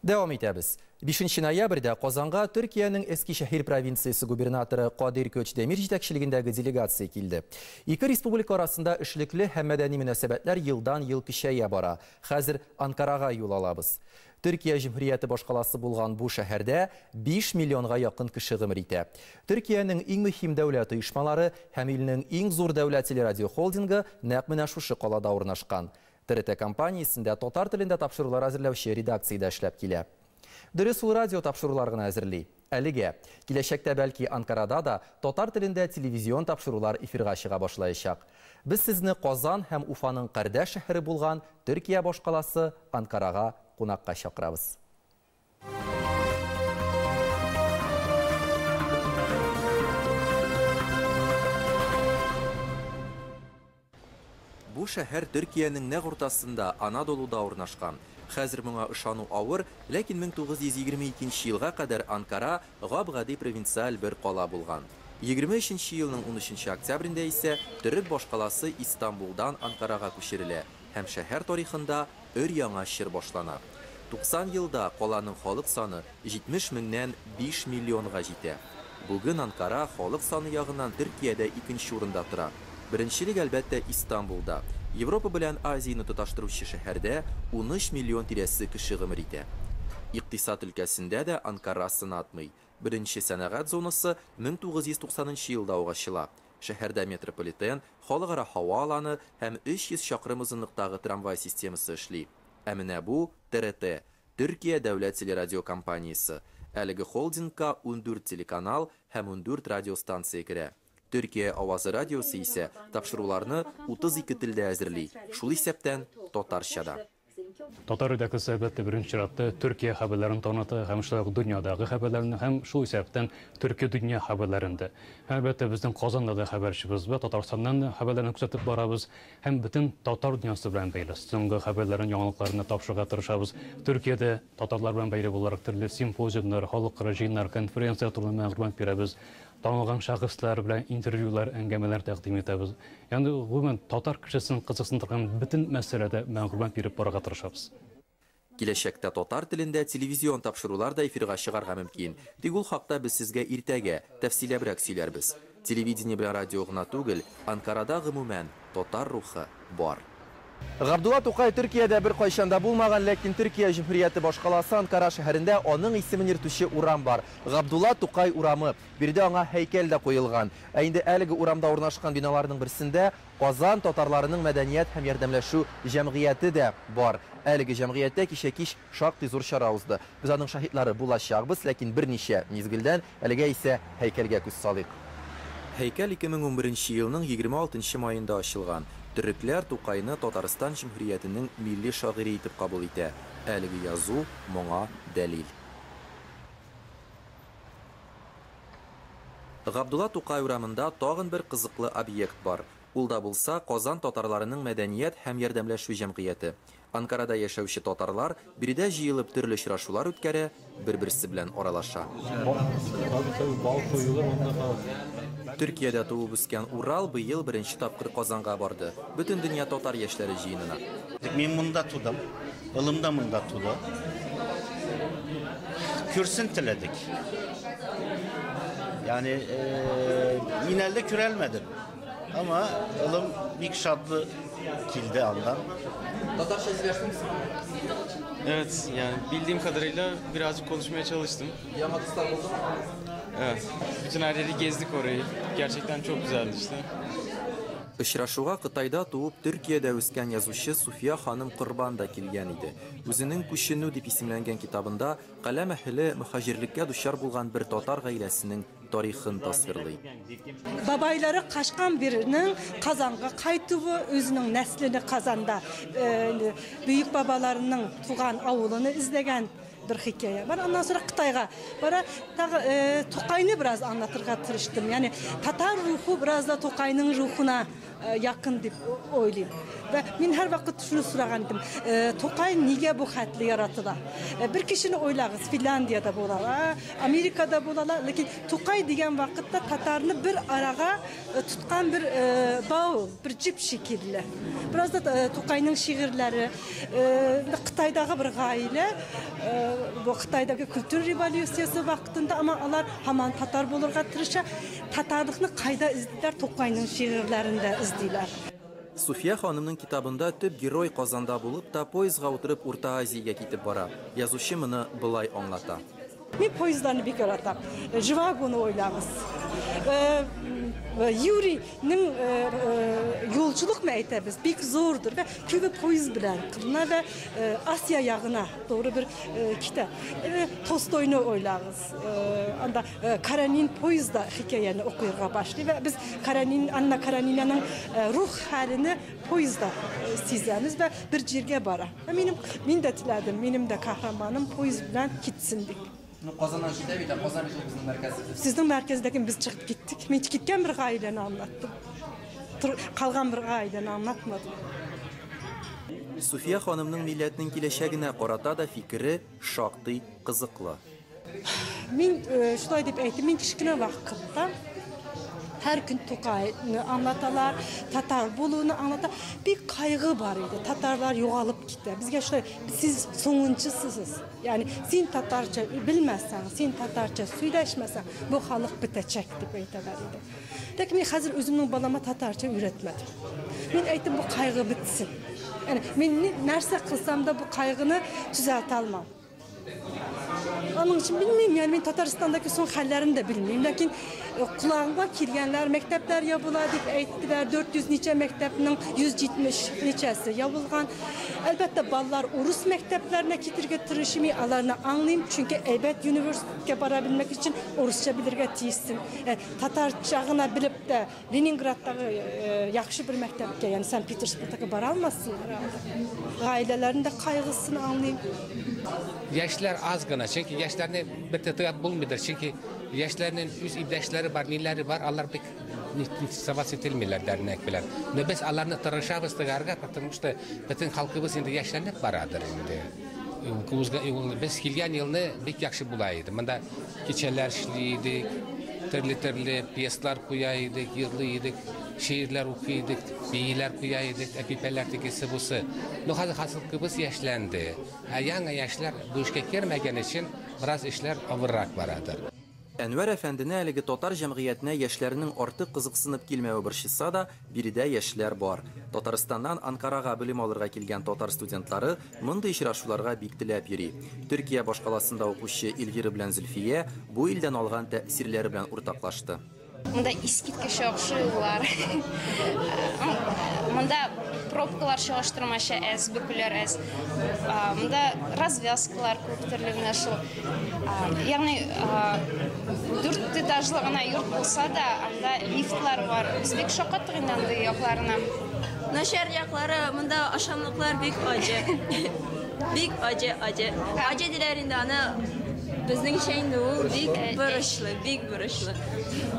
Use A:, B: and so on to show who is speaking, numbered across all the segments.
A: Дәвам итәбез. 5 ноябрьдә Казанга Төркиянең Эскишәһир провинциясе губернаторы Кадир Көчдемир җитәкчелегендәге делегация килде. Ике республика арасында эшлекле һәм мәдәни мөнәсәбәтләр елдан-ел көчәя бара. Хәзер Анкарага юл алабыз. Төркия җөмһүрияте башкаласы булган бу шәһәрдә 5 миллионга якын кеше гомер итә. Төркиянең иң мөһим дәүләт оешмалары һәм илнең иң зур дәүләт телерадиохолдингы нәкъ менә шушы калада урнашкан. ТРТ компаниясендә татар телендә тапшырулар әзерләүче редакциядә эшләп килә. Дөрес, ул радио тапшырулар гына әзерли. Әлегә киләчәктә бәлки Анкарада да татар телендә телевизион тапшырулар эфирга чыга башлаячак. Без сезне Казан һәм Уфаның кардәш шәһәре булган Төркия башкаласы Анкарага кунакка чакырабыз. Бу шәһәр Төркиянең нәкъ уртасында, Анадолуда урнашкан. Хәзер моңа ышану авыр, ләкин 1922 елга кадәр Анкара гап-гади провинциаль бер кала булган. 23 елның 13 октябрендә исә төрек башкаласы Истанбулдан Анкарага күчерелә һәм шәһәр тарихында өр-яңа чор башлана. 90 елда каланың халык саны 70 меңнән 5 миллионга җитә. Бүген Анкара халык саны ягыннан Төркиядә икенче урында тора. Беренчелек, әлбәттә, Истанбулда. Европа белән Азияне тоташтыручы шәһәрдә 13 миллион тирәсе кеше гомер итә. Икътисад өлкәсендә дә Анкара сынатмый. Беренче сәнәгать зонасы 1990 елда ук ачыла. Шәһәрдә метрополитен, халыкара һава аланы һәм 300 чакрым озынлыктагы трамвай системасы эшли. Ә менә бу ТРТ, Төркия дәүләт телерадиокомпаниясе. Әлеге холдингка 14 телеканал һәм 14 радиостанция керә. Төркия авазы радиосы исә тапшыруларны 32 телдә әзерли, шул исәптән татарча да.
B: Татар редакциясе, әлбәттә, беренче чиратта Төркия хәбәрләрен таныта һәм шулай ук дөньядагы хәбәрләрне һәм шул исәптән төрки дөнья хәбәрләрен дә. Һәм, әлбәттә, безнең Казанда да хәбәрчебез бар, Татарстаннан да хәбәрләрне күзәтеп барабыз һәм бөтен татар дөньясы белән бәйле соңгы хәбәрләрен, яңалыкларны тапшырырга тырышабыз. Төркиядә татарлар белән бәйле буларак төрле симпозиумнар, халыкара җыеннар, конференцияләр турында мәгълүмат бирәбез. Танылган шәхесләр белән интервьюлар, әңгәмәләр тәкъдим итәбез. Ягъни, гомумән, татар кешесен кызыксындырган бөтен мәсьәләдә мәгълүмат биреп барырга тырышабыз.
A: Киләчәктә татар телендә телевизион тапшырулар да эфирга чыгарга мөмкин. Тик ул хакта без сезгә иртәгә тәфсилләбрәк сөйләрбез. Телевидение белән радио гына түгел, Анкарада гомумән татар рухы бар. Габдулла Тукай Төркиядә бер кайчан да булмаган, ләкин Төркия җөмһүрияте башкаласы Анкара шәһәрендә аның исемен йөртүче урам бар. Габдулла Тукай урамы. Биредә аңа һәйкәл дә куелган. Ә инде әлеге урамда урнашкан биналарның берсендә Казан татарларының мәдәният һәм ярдәмләшү җәмгыяте дә бар. Әлеге җәмгыятьтә кичә кич шактый зур чара узды. Без аның шаһитлары булачакбыз, ләкин берничә мизгелдән, әлегә исә һәйкәлгә күз салыйк. Һәйкәл 2011 елның 26 маенда ачылган. Төрекләр Тукайны Татарстан җөмһүриятенең милли шагыйре итеп кабул итә. Әлеге язу моңа дәлил. Габдулла Тукай урамында тагын бер кызыклы объект бар. Ул да булса Казан татарларының мәдәният һәм ярдәмләшү җәмгыяте. Анкарада яшәүче татарлар биредә җыелып төрле очрашулар үткәрә, бер-берсе белән аралаша. Төркиядә туып үскән Урал быел беренче тапкыр Казанга барды. Бөтен дөнья татар яшьләре җыенына.
C: Мин монда тудым, улым да монда туды. Күрсен теләдек. Yani yine de körelmedim. Ama oğlum bir şadlı kildi andan.
A: Tatarça izlersiniz mi?
D: Evet, yani bildiğim kadarıyla birazcık konuşmaya çalıştım.
A: Yamadıslar oldu mu?
D: Evet, bütün her yeri gezdik orayı. Gerçekten çok güzeldi işte.
A: Очрашуга Кытайда туып Төркиядә үскән язучы Суфия ханым Корбан да килгән иде. Үзенең Күченү дип исемләнгән китабында каләм әһеле мөхаҗирлеккә дучар булган бер татар гаиләсенең тарихын тасвирлый.
E: Бабайлары качкан birinin Казанга кайтуы, үзенең нәселен Казанда, бөек бабаларының туган авылын эзләгән бер хикәя бар. Аннан соң Кытайга бара, тагы Тукайны бераз аңлатырга тырыштым. Ягъни татар рухы бераз да Тукайның рухына якын дип уйлыйм. Вә мин һәрвакыт шуны сораган идем: Тукай нигә бу хәтле яратыла? Бер кешене уйлагыз, Финляндиядә була, Америкада була, ләкин Тукай дигән вакытта татарны бер арага тоткан бер бау, бер җеп шикелле. Бераз да Тукайның шигырьләре, Кытайдагы бер гаилә, бу Кытайдагы культура революциясе вакытында, әмма алар һаман татар булырга тырыша. Татарлыкны кайда эзлиләр? Тукайның шигырьләрендә эзлиләр.
A: Суфия ханымның китабында төп герой Казанда булып та поездга утырып Урта Азиягә китеп бара. Язучы моны болай аңлата.
E: Мин поездlarны бик яратам. Живагоны уйлагыз. Юрийның юлчылыкмы әйтәбез, бик зурдыр вә күбе поезд белән кылына вә Асия ягына doğru бер китә. Толстойны уйлагыз. Анда Каренин поездда хикәяне укырга башлый вә без Каренин, Анна Каренинаның рух хәлене поездда сизәбез вә бер җиргә бара. Минем, мин дә теләдем, минем дә каһарманым поезд белән китсен дип.
A: Ну, Казаннан китә бит, Казан бит ул безнең мәркәз.
E: Сезнең мәркәздәге без чыгып киттек. Мин киткән бер гаиләне аңлаттым. Калган бер гаиләне аңлатмадым.
A: Суфия ханымның милләтнең киләчәгенә карата да фикере шактый кызыклы.
E: Мин шулай дип әйттем, мин кечкенә вакытта һәр көн Тукайны аңлаталар, татар булуны аңлата. Бик кайгы бар иде. Татарлар югалып китә. Безгә шулай, сез соңынчысыз. Ягъни син татарча белмәсәң, син татарча сөйләшмәсәң, бу халык бетәчәк дип әйтәләр иде. Ләкин мин хәзер үземнең балама татарча өйрәтмәдем. Мин әйттем, бу кайгы бетсен. Ягъни мин нәрсә кылсам да бу кайгыны төзәтә алмам. Аның өчен белмим, ягъни мин Татарстандагы соң хәлләрен дә белмим, ләкин кулагыма килгәннәр, мәктәпләр ябыла дип әйттеләр, 400 ничә мәктәпнең 170 ничәсе ябылган. Әлбәттә, балалар урыс мәктәпләренә китергә тырышмый, аларны аңлыйм, чөнки әйбәт университетка бара белмәк өчен урысча белергә тиешсең. Татарча гына белеп тә Ленинградтагы яхшы бер мәктәпкә, ягъни Санкт-Петербургтагы бара алмассың. Гаиләләрнең дә кайгысын аңлыйм.
F: Яшьләр аз гына, чөнки яшьләрне бер дә тыгып булмыйдыр, чөнки яшьләрнең үз иптәшләре бар, ниләре бар, алар бик сават ителмиләр дәрнәк белән. Но без аларны тырышабыз тыгарга, потому что бөтен халкыбыз инде яшьләнеп барадыр инде. Без килгән елны бик яхшы була иде. Монда кичәләр эшли идек, төрле-төрле пьесалар куя идек, йырлый идек, шигырьләр укый идек, бииләр куя идек, әпипәләр тегесе бусы. Но хәзер халкыбыз яшьләнде. Ә яңа яшьләр бу эшкә кермәгән өчен бераз эшләр авыррак барадыр.
A: Әнвәр әфәндене әлеге татар җәмгыятенә яшьләрнең артык кызыксынып килмәве борчыса да, биредә яшьләр бар. Татарстаннан Анкарага белем алырга килгән татар студентлары мондый очрашуларга бик теләп йөри. Төркия башкаласында укучы Эльвира белән Зөлфия бу илдән алган тәэсирләре белән уртаклашты.
G: Монда искиткеч яхшы юллар. Монда пробкалар чагыштырмача әз, бөкеләр әз. Монда развязкалар күп төрле менә шул. Ягъни 4 этажлы гына йорт булса да, анда лифтлар бар. Без бик шаккаттык инде андый якларына.
H: Начар яклары, монда ашамлыклар бик ачы. Бик ачы, ачы. Ачы диләр инде аны. Безнеңчә инде ул бик борычлы, бик борычлы.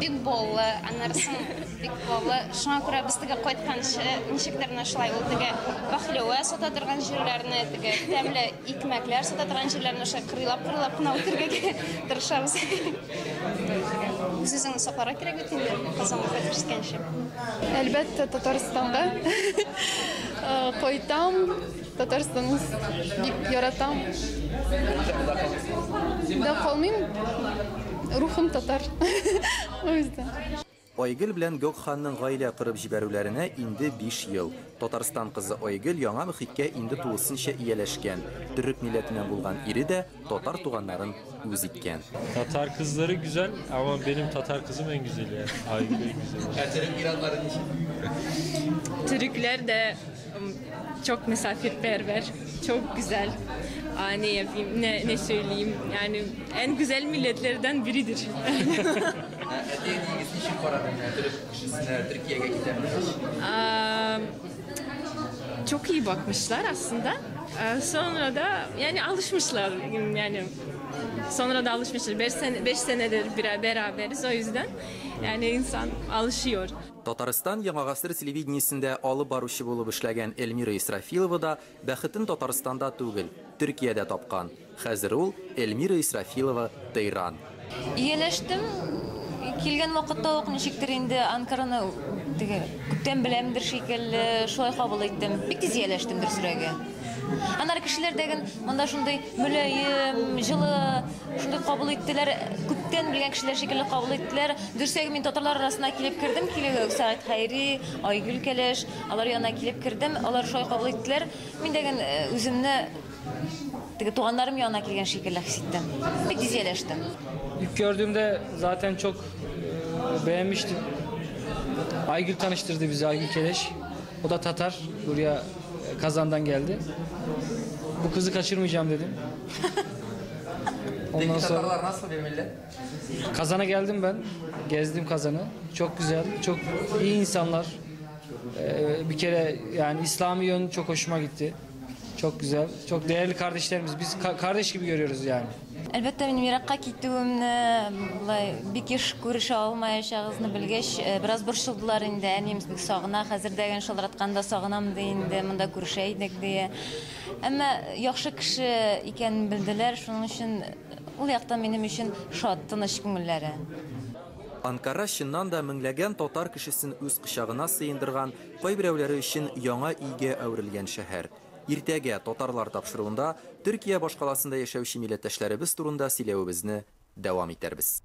G: Бик баллы, аннарысын бик баллы. Шуңа күрә без теге кайтканчы ничектер менә шулай ул теге пахлава сата торган җирләрне, теге тәмле икмәкләр сата торган җирләрне шулай кырыйлап-кырыйлап кына үтергә тырышабыз. Үз-үзеңне сакларга кирәк бит инде Казанга кайтып җиткәнче.
I: Әлбәттә, Татарстанга кайтам. Татарстанны бик яратам. Да калмыйм. Рухым татар. O yüzden.
A: Айгөл белән Гөкханның гаилә корып җибәрүләренә инде 5 ел. Татарстан кызы Айгөл яңа мөхиткә инде тулысынча ияләшкән. Төрек милләтеннән булган ире дә татар туганнарын үз иткән.
J: Tatar kızları güzel ama benim Tatar kızım en güzeli yani. Aygül en güzeli.
A: Türk İranları niçin?
K: Türkler de çok misafirperver, çok güzel. Ne yapayım, ne söyleyeyim? Yani en güzel milletlerden biridir. Çok iyi bakmışlar aslında. Sonra da yani alışmışlar yani sonra da alışmışlar. 5 senedir beraberiz o yüzden yani insan alışıyor.
A: Татарстан Яңа гасыр телевидениесендә алып баручы булып эшләгән Эльмира Исрафилова да бәхетен Татарстанда түгел, Төркиядә тапкан. Хәзер ул Эльмира Исрафилова Тейран.
H: Ияләштем. Килгән вакытта ук ничектер инде Анкараны теге күптән беләмдер шикелле, шулай кабул иттем. Бик тиз ияләштем дөресрәге. Аннары кешеләр дәген монда шундый мөлаем, җылы, шундый кабул иттеләр. Күптән белгән кешеләр шикелле кабул иттеләр. Дөресрәге мин татарлар арасына килеп кердем, килеп Сәгать Хәйри, Айгөл Кәләш, алар янына килеп кердем. Алар шулай кабул иттеләр. Мин дәген үземне теге туганнарым янына килгән шикелле хис иттем. Бик тиз ияләштем.
D: İlk gördüğümde zaten çok beğenmiştim. Aygül tanıştırdı bizi, Aygül Keleş. O da Tatar, buraya Kazan'dan geldi. Bu kızı kaçırmayacağım dedim. Ondan
A: Peki
D: sonra
A: Tatarlar nasıl bir millet?
D: Kazan'a geldim ben. Gezdim Kazan'ı. Çok güzel, çok iyi insanlar. Bir kere yani İslami yön çok hoşuma gitti. Çok güzel, çok değerli kardeşlerimiz. Biz kardeş gibi görüyoruz yani.
H: Әлбәттә, минем еракка китүемне, болай бик еш күрешә алмаячагыбызны белгәч, бераз борчылдылар инде. Әниебез бик сагына, хәзер дә шалтыратканда сагынам ди инде, монда күрешә идек ди. Әмма яхшы кеше икәнен белделәр, шуның өчен ул яктан минем өчен шат, тыныч күңелләре.
A: Анкара чыннан да меңләгән татар кешесен үз кочагына сыендырган, кайберәүләре өчен яңа өйгә әверелгән шәһәр. Иртәгә татарлар тапшыруында Төркия башкаласында яшәүче милләттәшләребез турында сөйләвебезне дәвам итәрбез.